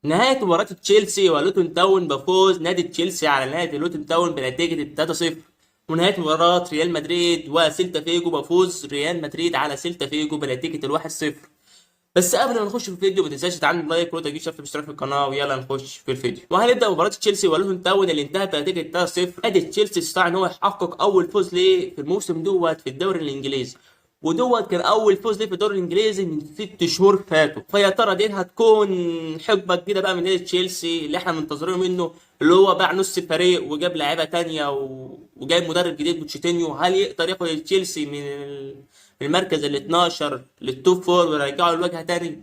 نهاية مباراة تشيلسي ولوتون تاون بفوز نادي تشيلسي على نادي لوتون تاون بنتيجة 3-0. ونهاية مباراة ريال مدريد وسيلتا فيجو بفوز ريال مدريد على سيلتا فيجو بنتيجة 1-0. بس قبل ما نخش في الفيديو ما تنساش تعمل like وتجيب شرف الاشتراك في القناة، ويلا نخش في الفيديو. وهنبدا مباراة تشيلسي ولوتون تاون اللي انتهت بنتيجة 3-0. نادي تشيلسي استطاع ان هو يحقق اول فوز ليه في الموسم دوت في الدوري الانجليزي، ودوت كان اول فوز ليه في الدوري الانجليزي من 6 شهور فاتوا. فيا ترى دي هتكون حقبة جديدة بقى من نادي تشيلسي اللي احنا منتظرينه منه، اللي هو باع نص الفريق وجاب لعيبة تانية وجايب مدرب جديد بوتشيتينيو. هل يقدر ياخد تشيلسي من المركز ال 12 لل top four ويرجعه للواجهة تاني؟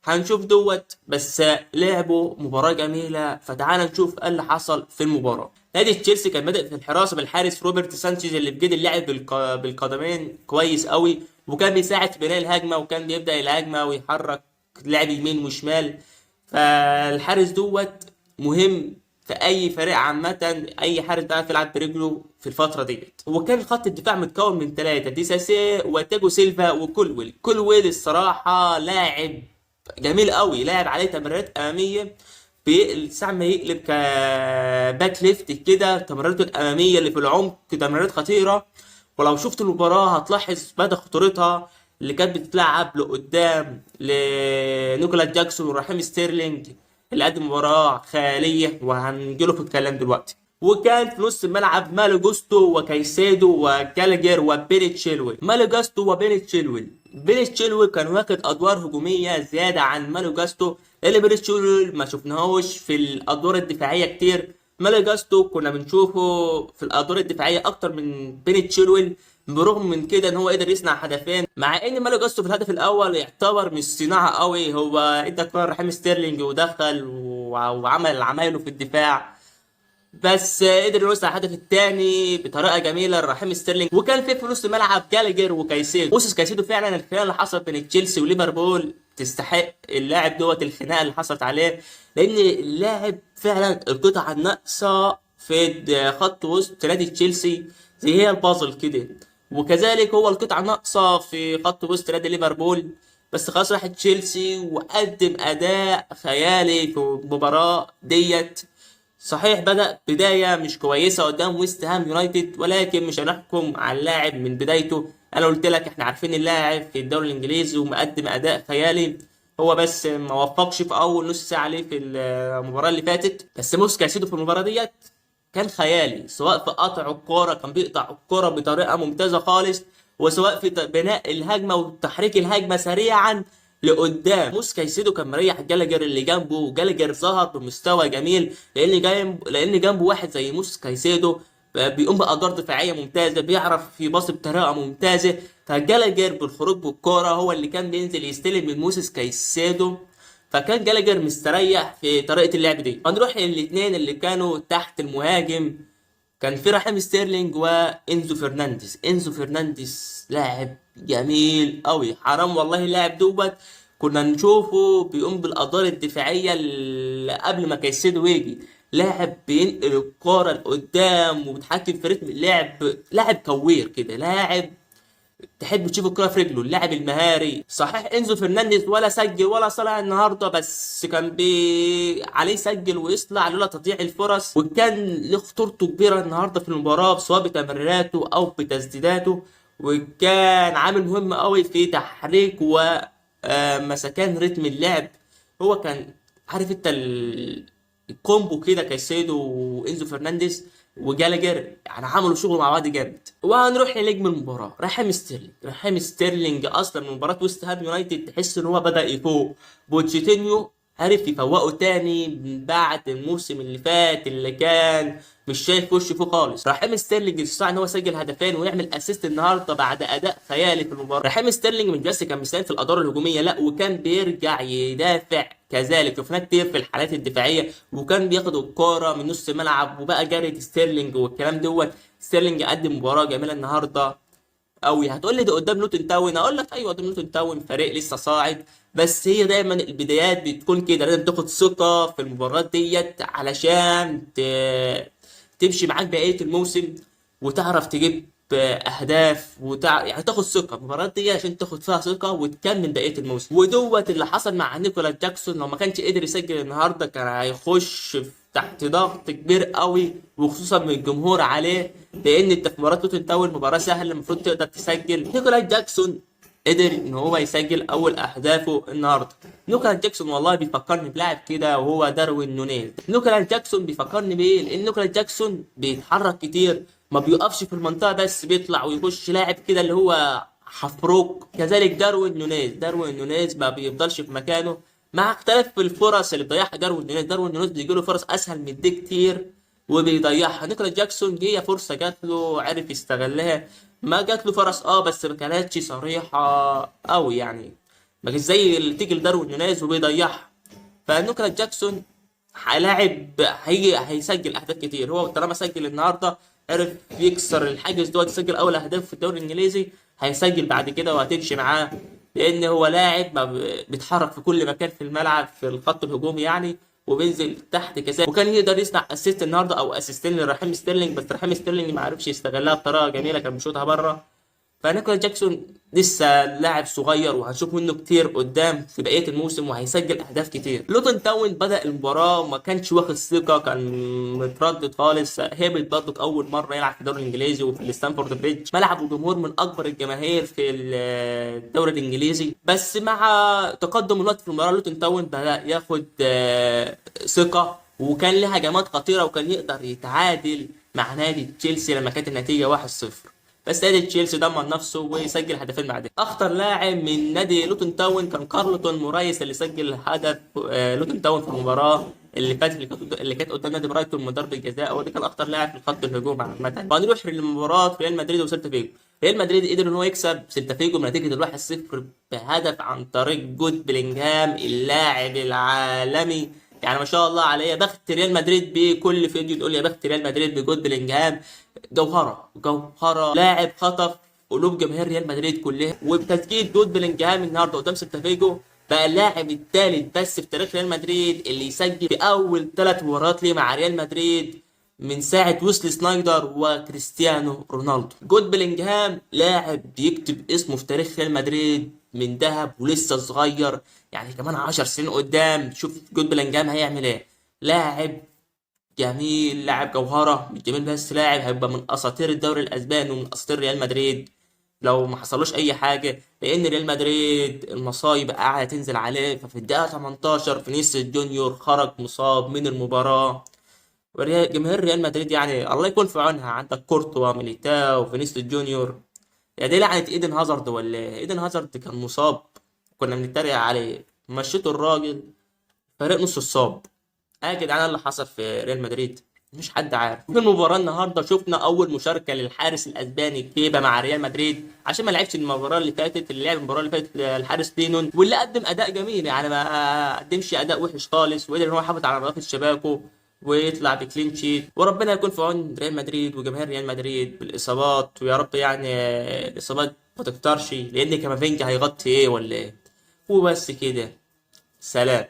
هنشوف دوت. بس لعبوا مباراة جميلة، فتعال نشوف ايه اللي حصل في المباراة. نادي تشيلسي كان بادئ في الحراسة بالحارس روبرت سانشيز اللي بجد اللعب بالقدمين كويس قوي، وكان بيساعد في بناء الهجمة، وكان بيبدأ الهجمة ويحرك لعب يمين وشمال. فالحارس دوت مهم في اي فريق عامة، اي حارس بيعرف يلعب برجله في الفترة ديت. وكان خط الدفاع متكون من 3: ديساسي وتياجو سيلفا وكولويل. كولويل الصراحة لاعب جميل قوي، لاعب عليه تمريرات امامية، بيقلب ساعة ما يقلب ك back left كده، تمريراته الامامية اللي في العمق تمريرات خطيرة. ولو شفت المباراة هتلاحظ مدى خطورتها اللي كانت بتتلعب لقدام لنيكولا جاكسون ورحيم ستيرلينج اللي قدم مباراة خيالية، وهنجيله في الكلام دلوقتي. وكان في نص الملعب مالو جوستو وكايسيدو وجالاجر وبيني تشيلويل. مالو جاستو وبيني تشيلويل، بيني تشيلويل كان واخد ادوار هجومية زيادة عن مالو جاستو، لان بيني تشيلويل ما شفناهوش في الادوار الدفاعية كتير. مالو جاستو كنا بنشوفه في الادوار الدفاعية اكتر من بيني تشيلويل، برغم من كده ان هو قدر يصنع هدفين، مع ان مالو جاستو في الهدف الاول يعتبر مش صناعة قوي، هو ادى كورة رحيم ستيرلينج ودخل وعمل عمايله في الدفاع، بس قدر يوصل الهدف الثاني بطريقة جميلة لرحيم ستيرلينج. وكان في نص الملعب جالجر وكايسيدو. موسيس كايسيدو فعلا الخناقة اللي حصلت بين تشيلسي وليفربول تستحق اللاعب دوت، الخناقة اللي حصلت عليه، لان اللاعب فعلا القطعة الناقصة في خط وسط نادي تشيلسي، زي هي البازل كده، وكذلك هو القطعة الناقصة في خط وسط نادي ليفربول. بس خلاص راح تشيلسي وقدم اداء خيالي في المباراة ديت. صحيح بدأ بداية مش كويسة قدام ويست هام يونايتد، ولكن مش هنحكم على اللاعب من بدايته. انا قلت لك احنا عارفين اللاعب في الدوري الانجليزي ومقدم اداء خيالي، هو بس ما وفقش في اول نص ساعة ليه في المباراة اللي فاتت. بس موسيس كايسيدو في المباراة ديت كان خيالي، سواء في قطع الكورة، كان بيقطع الكورة بطريقة ممتازة خالص، وسواء في بناء الهجمة وتحريك الهجمة سريعا لقدام. موسيس كايسيدو كان مريح جالاجر اللي جنبه، وجالاجر ظهر بمستوى جميل لان جنبه واحد زي موسيس كايسيدو بيقوم بادوار دفاعية ممتازة، بيعرف يباصي بطريقة ممتازة. فجالاجر بالخروج بالكورة هو اللي كان بينزل يستلم من موسيس كايسيدو، فكان جالاجر مستريح في طريقه اللعب دي. هنروح للاثنين اللي كانوا تحت المهاجم، كان في رحيم ستيرلينج وانزو فرنانديز. انزو فرنانديز لاعب جميل قوي، حرام والله اللاعب دوت كنا نشوفه بيقوم بالادوار الدفاعية اللي قبل ما كايسيدو يجي. لاعب بينقل الكورة لقدام وبيتحكم في رتم اللعب، لاعب كوير كده، لاعب تحب تشوف الكرة في رجله، اللاعب المهاري. صحيح انزو فرنانديز ولا سجل ولا صنع النهارده، بس كان عليه سجل ويصنع لولا تضييع الفرص، وكان له خطورته كبيرة النهارده في المباراة سواء بتمريراته او بتسديداته، وكان عامل مهم قوي في تحريك ومسكان رتم اللعب. هو كان عارف انت ال combo كده، كايسيدو وانزو فرنانديز وجالاجر يعني عملوا شغل مع بعض جامد. وهنروح لنجم المباراة رحيم ستيرلينج. رحيم ستيرلينج اصلا من مباراة ويست هام يونايتد تحس ان هو بدا يفوق. بوتشيتينيو عرف يفوقه تاني من بعد الموسم اللي فات اللي كان مش شايف وشه فيه خالص. رحيم ستيرلينج استطاع ان هو يسجل هدفين ويعمل assist النهارده بعد اداء خيالي في المباراة. رحيم ستيرلينج مش بس كان بيساهم في الادوار الهجومية، لا وكان بيرجع يدافع كذلك، شفناه كتير في الحالات الدفاعية، وكان بياخد الكورة من نص الملعب وبقى جاري ستيرلينج والكلام دوت. ستيرلينج قدم مباراة جميلة النهارده قوي. هتقول لي ده قدام لوتن تاون، اقول لك ايوه قدام لوتن تاون، فريق لسه صاعد، بس هي دايما البدايات بتكون كده، لازم تاخد ثقة في المباريات ديت علشان تمشي معاك بقية الموسم وتعرف تجيب اهداف يعني تاخد ثقة المباريات دي عشان تاخد فيها ثقة وتكمل بقية الموسم. ودوت اللي حصل مع نيكولا جاكسون، لو ما كانش قدر يسجل النهارده كان هيخش تحت ضغط كبير قوي، وخصوصا من الجمهور عليه، لان انت في مباراة لوتن تاون مباراة سهلة المفروض تقدر تسجل. نيكولا جاكسون قدر ان هو يسجل اول اهدافه النهارده. نيكولا جاكسون والله بيفكرني بلاعب كده وهو داروين نونيز. نيكولا جاكسون بيفكرني بايه؟ لان نيكولا جاكسون بيتحرك كتير، ما بيقفش في المنطقة بس بيطلع ويخش، لاعب كده اللي هو حفروك. كذلك داروين نونيز، داروين نونيز ما بيفضلش في مكانه، مع اختلاف في الفرص اللي بيضيعها داروين نونيز. داروين نونيز بيجي له فرص اسهل من دي كتير وبيضيعها. نيكولا جاكسون جه فرصة جات له عرف يستغلها، ما جات له فرص بس ما كانتش صريحه قوي، يعني ما كانش زي اللي تيجي لداروين نونيز وبيضيعها. فنيكولا جاكسون لاعب هيجي هيسجل اهداف كتير، هو طالما سجل النهارده عرف يكسر الحاجز دوت، يسجل اول اهداف في الدوري الانجليزي، هيسجل بعد كده وهتمشي معاه، لان هو لاعب ما بيتحرك في كل مكان في الملعب في الخط الهجومي يعني، وبينزل تحت كذا، وكان يقدر يصنع assist النهارده او اسيستين لرحيم ستيرلينج، بس رحيم ستيرلينج ما عرفش يستغلها بطريقة جميلة، كان بيشوطها بره. فنيكولا جاكسون لسه لاعب صغير وهنشوف منه كتير قدام في بقية الموسم وهيسجل اهداف كتير. لوتن تاون بدا المباراة ما كانش واخد ثقة، كان متردد خالص، هبط برضه اول مرة يلعب في الدوري الانجليزي وفي الستانفورد بريدج، ملعب وجمهور من اكبر الجماهير في الدوري الانجليزي. بس مع تقدم الوقت في المباراة لوتن تاون بدا ياخد ثقة، وكان له هجمات خطيرة، وكان يقدر يتعادل مع نادي تشيلسي لما كانت النتيجة 1-0، بس نادي تشيلسي دمر نفسه ويسجل هدفين بعدين. اخطر لاعب من نادي لوتون تاون كان كارلتون مورايس اللي سجل هدف لوتون تاون في المباراة اللي فاتت اللي كانت قدام نادي برايتون من ضربه جزاء، هو ده كان اخطر لاعب في الخط الهجوم عامة. وهنروح للمباراة ريال مدريد وسيلتا فيجو. ريال مدريد قدر ان هو يكسب سيلتا فيجو بنتيجة 1-0 بهدف عن طريق جود بلينجهام اللاعب العالمي، يعني ما شاء الله عليه. بخت ريال مدريد بكل فيديو تقول يا بخت ريال مدريد بجود بلينجهام، جوهره جوهره، لاعب خطف قلوب جماهير ريال مدريد كلها. وبتسجيل جود بلينجهام النهارده قدام سيلتا فيجو بقى اللاعب الثالث بس في تاريخ ريال مدريد اللي يسجل في اول 3 مباريات ليه مع ريال مدريد من ساعة ويسلي سنايدر وكريستيانو رونالدو. جود بلينجهام لاعب بيكتب اسمه في تاريخ ريال مدريد من ذهب، ولسه صغير، يعني كمان 10 سنين قدام شوف جود بلينجهام هيعمل ايه. لاعب جميل، لاعب جوهرة، مش جميل بس، لاعب هيبقى من اساطير الدوري الاسباني ومن اساطير ريال مدريد لو ما حصلوش اي حاجة، لان ريال مدريد المصايب قاعدة تنزل عليه. ففي الدقيقة 18 فينيسيوس جونيور خرج مصاب من المباراة، جماهير ريال مدريد يعني الله يكون في عونها، عندك كورتوا ميليتاو وفينيسيوس جونيور، يا دي لعنة ايدن هازارد ولا ايه؟ ايدن هازارد كان مصاب كنا بنتريق عليه، مشيتوا الراجل فريق نص الصاب. يا جدعان اللي حصل في ريال مدريد مش حد عارف. في المباراة النهارده شفنا اول مشاركة للحارس الاسباني كيبا مع ريال مدريد، عشان ما لعبش المباراة اللي فاتت، اللي لعب المباراة اللي فاتت الحارس لينون، واللي قدم اداء جميل، يعني ما قدمش اداء وحش خالص، وقدر ان هو يحافظ على نظافة شباكه ويطلع ب clean sheet. وربنا يكون في عون ريال مدريد وجماهير ريال مدريد بالاصابات، ويا رب يعني الاصابات ما تكترش، لان كامافينجا هيغطي ايه ولا ايه. وبس كده، سلام.